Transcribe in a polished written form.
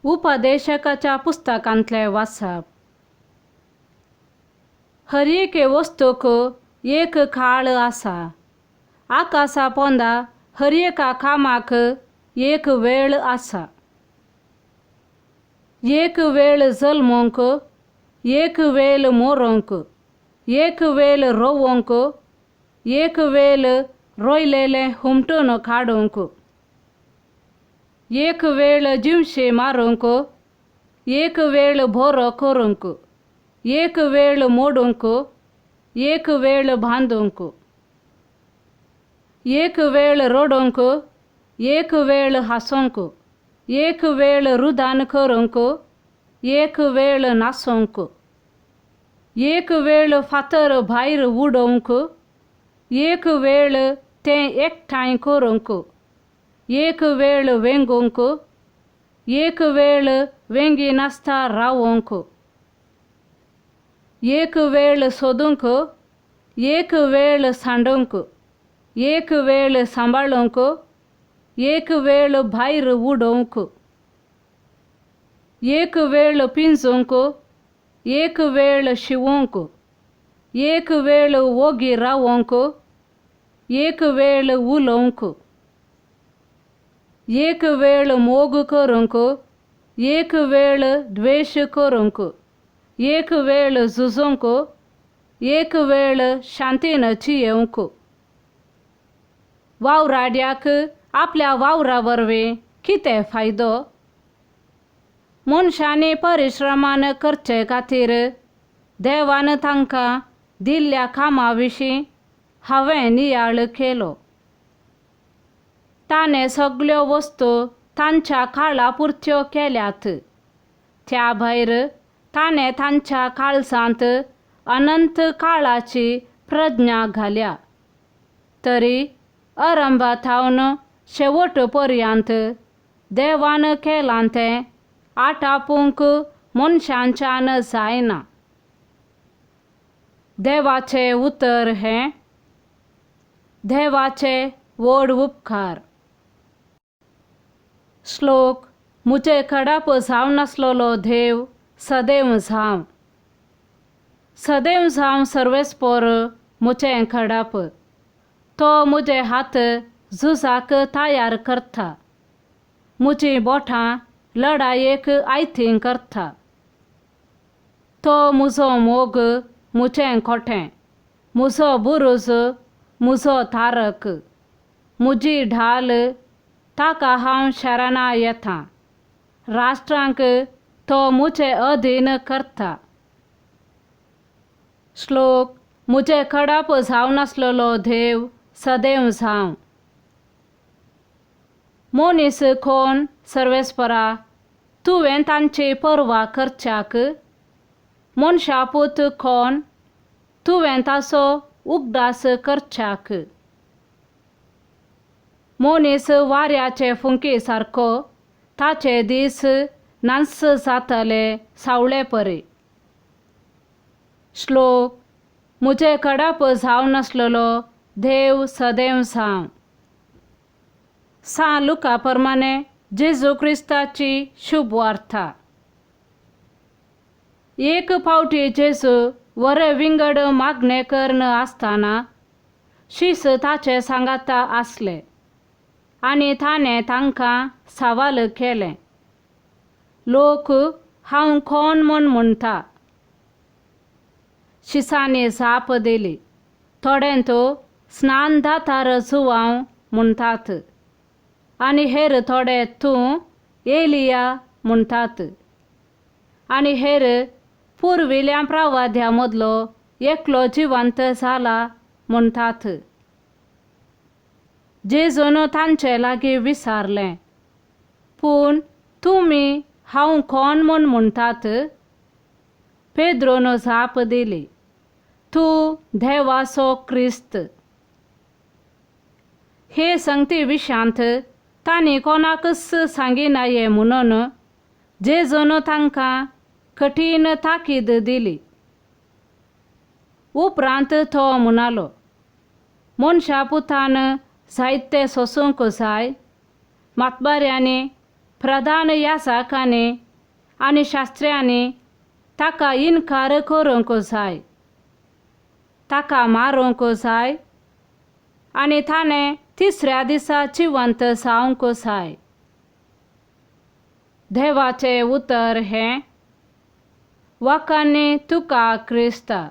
उपदेशकाच्या पुस्तकांतलें वाचप. हर एके वस्तूक एक काळ आसा. आकाशा पोंदा हर एका कामाक एक वेळ आसा. एक वेळ जल्मूंक, एक वेळ मरूंक, एक वेळ रोवंक, एक वेळ रोयलेलें हुमटून काडूंक, एक वेळ जिवशी मारूंक, एक वेळ बरो करूंक, एक वेळ मोडूंक, एक वेळ बांदूंक, एक वेळ रडूंक, एक वेळ हांसूंक, एक वेळ रुदान करूंक, एक वेळ नासूंक, एक वेळ फातर भायर उडोवंक, एक वेळ तें एकठांय करूंक, एक वेळ वेंगूंक, एक वेळ वेंगिनासता रावूंक, एक वेळ सोदूंक, एक वेळ सांडूंक, एक वेळ सांबाळूंक, एक वेळ भायर उडोवंक, एक वेळ पिंजूंक, एक वेळ शिवूंक, एक वेळ ओगी रावूंक, एक वेळ उलोवंक, एक वेळ मोग करूंक, एक वेळ द्वेश करूंक, एक वेळ झुजूंक, एक वेळ शांतीन जियेवंक. वावराड्याक आपल्या वावरा वरवीं कितें फायदो? मनशांनी परिश्रमान करचे खातीर देवान तांकां दिल्ल्या कामा विशीं हांवें नियाळ केलो. ताणें सगल्यो वस्तू तांच्या काळा पुरत्यो केल्यात. त्या भायर ताणें तांच्या काळजांत अनंत काळाची प्रज्ञा घाल्या. तरी आरंभा थावन शेवट पर्यंत देवान केलां तें आटापूंक मनशांच्यान जायना. देवाचें उतर हें देवाचे व्हड उपकार. श्लोक. म्हजे कडाप जावनासलेलो देव सदैव जावं, सदैव जावं सर्वेस्पोर म्हजें कडाप. तो म्हजे हात झुजाक तयार करता, म्हजीं बोटां लडायेक आयतीं करता. तो म्हजो मोग म्हजें खोटें, म्हजो बुरूज म्हजो तारक, म्हजी ढाल, ताका हांव शरणा येता. राष्ट्रांक तो म्हजे अधीन करता. श्लोक. म्हजे कडाप जावनासलेलो देव सदैव जावं. मनीस कोण सर्वेस्परा, तुवें तांची पर्वा करच्याक? मनशापूत कोण, तुवें ताचो उगडास करच्याक? मनीस वाऱ्याचे फुंकी सारको, ताचे दीस नाच जातले सावळे परी. श्लोक. म्हजे कडाप जावनासलेलो देव सदैव जावं. सां लुका प्रमाणे जेजू क्रिस्ताची शुभवार्ता. एक फावटी जेजू वरे विंगड मागणें करून आसतना शीस ताचे सांगाता आसले आनी ताणें तांकां सवाल केलें, लोक हांव कोण म्हूण म्हणटा? शिसांनी जाप दिली, थोडे तो स्नान दातार जुवांव म्हणटात आनी हेर थोडे तूं एलिया म्हणटात आनी हेर पुर्विल्ल्या प्रवाद्या मदलो एकलो जिवंत जाला म्हणटात. जेजून तांचे लागीं विचारलें, पूण तुमी हांव कोण म्हूण म्हणटात? पेद्रोन जाप दिली, तूं देवाचो क्रिस्त. हे संगती विशांत तांणी कोणाकच सांगिनाये म्हणून जेजून तांकां कठीण ताकीद दिली. उपरांत तो म्हणालो, मनशा पुतान जायते सोसूंक जाय, मातबाऱ्यांनी, प्रधान यासाकांनी आनी शास्त्र्यांनी ताका इनकार करूंक जाय, ताका मारूंक जाय आनी ताणें तिसऱ्या दिसा जिवंत जावंक जाय. देवाचें उतर हें. वखांनी तुका क्रिस्ता.